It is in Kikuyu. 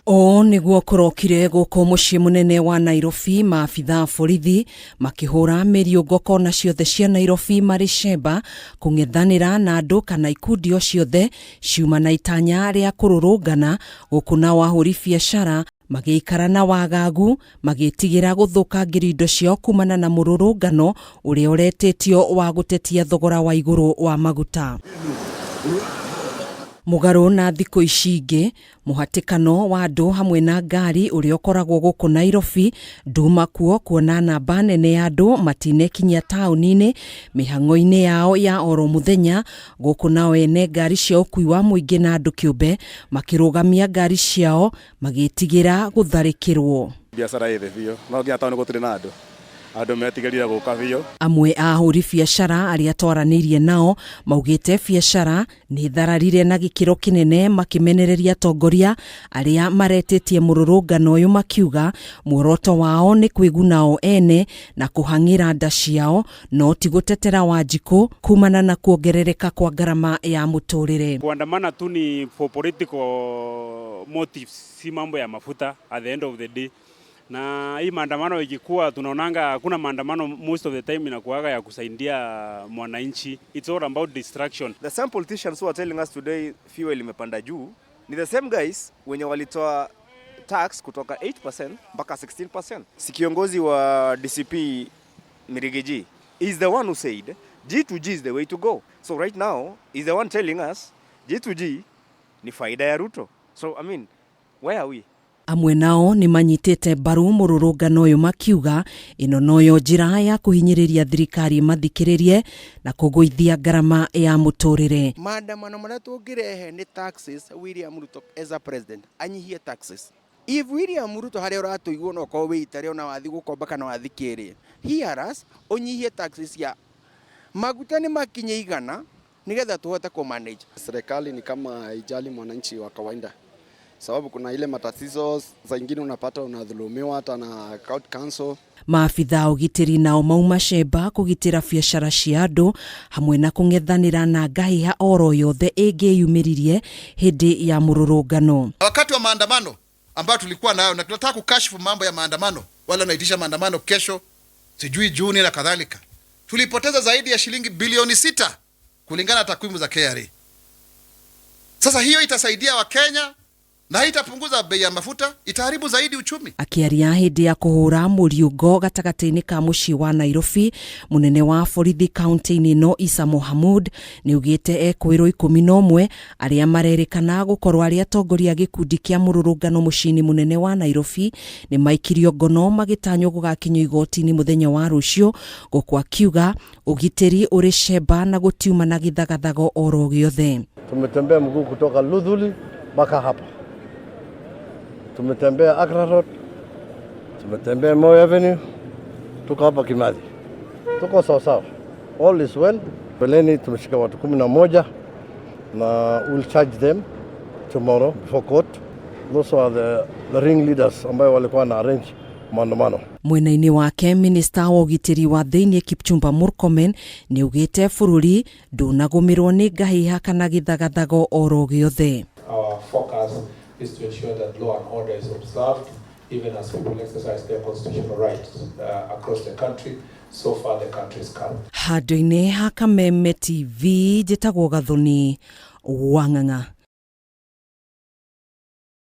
Ũũ nĩguo kũrokire gũkũ mũciĩ mũnene wa Nairobi, maabitha a borithi makĩhũra mĩriũngo kona ciothe cia Nairobi marĩ cemba kũng'ethanĩra na andũ kana ikundi o ciothe ciuma na itanya rĩa kũrũrũngana gũkũ nao ahũri biacara magĩikara na wagagu magĩtigĩra gũthũkangĩrio indo ciao kumana na mũrũrũngano ũrĩa ũretĩtio wa gũtetia thogora wa igũrũ wa maguta. Mũgarũ na thikũ ici ingĩ, mũhatĩkano wa andũ hamwe na ngari ũrĩa ũkoragwo gũkũ Nairobi nduma kuo kuona namba nene ya andũ matinekinyia taũni-inĩ mĩhang'o-inĩ yao ya oro mũthenya gũkũ nao ene ngari cia ũkui wa mũingĩ na andũ kĩũmbe makĩrũgamia ngari ciao magĩtigĩra gũtharĩkĩrwo. Biacara ĩ thĩ biũ, no nginya taũni gũtirĩ na andũ, andũ metigĩrire gũka biũ. Amwe a ahũri biacara arĩa twaranĩirie nao maugĩte biacara nĩ thararire na gĩkĩro kĩnene makĩmenereria atongoria arĩa maretĩtie mũrũrũngano ũyũ makiuga muoroto wao nĩ kwĩguna o ene na kũhang'ĩra nda ciao no ti gũtetera Wanjikũ kumana na kuongerereka kwa ngarama ya mũtũrĩre. Kuandamana tu ni for political motives, si mambo ya mafuta at the end of the day. Na hii maandamano ikikuwa, tunaonanga hakuna maandamano most of the time inakuwaga ya kusaidia mwananchi. It's all about distraction. The same politicians who are telling us today fuel imepanda juu ni the same guys wenye walitoa tax kutoka 8% mpaka 16%. Si kiongozi wa DCP Riggy G is the one who said G2G is the way to go. So right now is the one telling us G2G ni faida ya Ruto. So I mean, where are we? Amwe nao nĩ manyitĩte mbaru mũrũrũngano ũyũ makiuga ĩno noyo njĩra ya kũhinyĩrĩria thirikari mathikĩrĩrie na kũgũithia ngarama ya mũtũrĩre. Maandamano marĩa tũngĩrehe nĩ taxes. William Ruto as a president anyihie taxes. If William Ruto harĩa ũratũigua no ũkorwo wĩ itarĩ ona wathi gũkomba kana wathi kĩrĩ, hear us, ũnyihie taxes ya maguta nĩ makinye 100 nĩgetha tũhote kũ manage. Serikali ni kama haijali mwananchi wa kawaida, sababu kuna ile matatizo za ingine unapata unadhulumiwa hata na county council. Maabitha a ũgitĩri nao mauma cemba kũgitĩra biacara cia andũ hamwe na kũng'ethanĩra na ngahĩha oro yothe ĩngĩyumĩririe hĩndĩ ya mũrũrũngano. Wakati wa maandamano ambayo tulikuwa nayo na tunataka kukashifu mambo ya maandamano, wale wanaitisha maandamano kesho, sijui Juni na kadhalika, tulipoteza zaidi ya shilingi bilioni 6 kulingana na takwimu za KRA. Sasa hiyo itasaidia Wakenya na haitapunguza bei ya mafuta, itaharibu zaidi uchumi. Akĩaria hĩndĩ ya kũhũra mũriũngo gatagatĩ-inĩ ka mũciĩ wa Nairobi, mũnene wa borithi kaunti-inĩ ĩno Isa Mohamud nĩ augĩte ekwĩrwo 11 arĩa marerĩkana gũkorwo arĩ atongoria a gĩkundi kĩa mũrũrũngano mũciĩ-inĩ mũnene wa Nairobi nĩ maikirio ngono magĩtanywo gũgakinyio igoti-inĩ mũthenya wa rũciũ, gũkũ akiuga ũgitĩri ũrĩ cemba na gũtiuma na gĩthagathago oro gĩothe. Tumetembea mguu kutoka Luthuli mpaka hapa, tumetembea Accra Road, tumetembea Moi Avenue, tuko hapa Kimathi, tuko sawa sawa, all is well. Mbeleni tumeshika watu 11 na we'll charge them tomorrow before court. Those are the ring leaders ambayo walikuwa na arrange maandamano. Mwena-inĩ wake, minista wa ũgitĩri wa thĩinĩ Kipchumba Murkomen nĩ augĩte bũrũri ndũnagũmĩrwo nĩ ngahĩha kana gĩthagathago oro gĩothe. Our focus is to ensure that law and order is observed even as people exercise their constitutional rights across the country. So far, the country is calm. Handũ-inĩ ha Kameme TV, njĩtagwo Gathoni Wang'ang'a.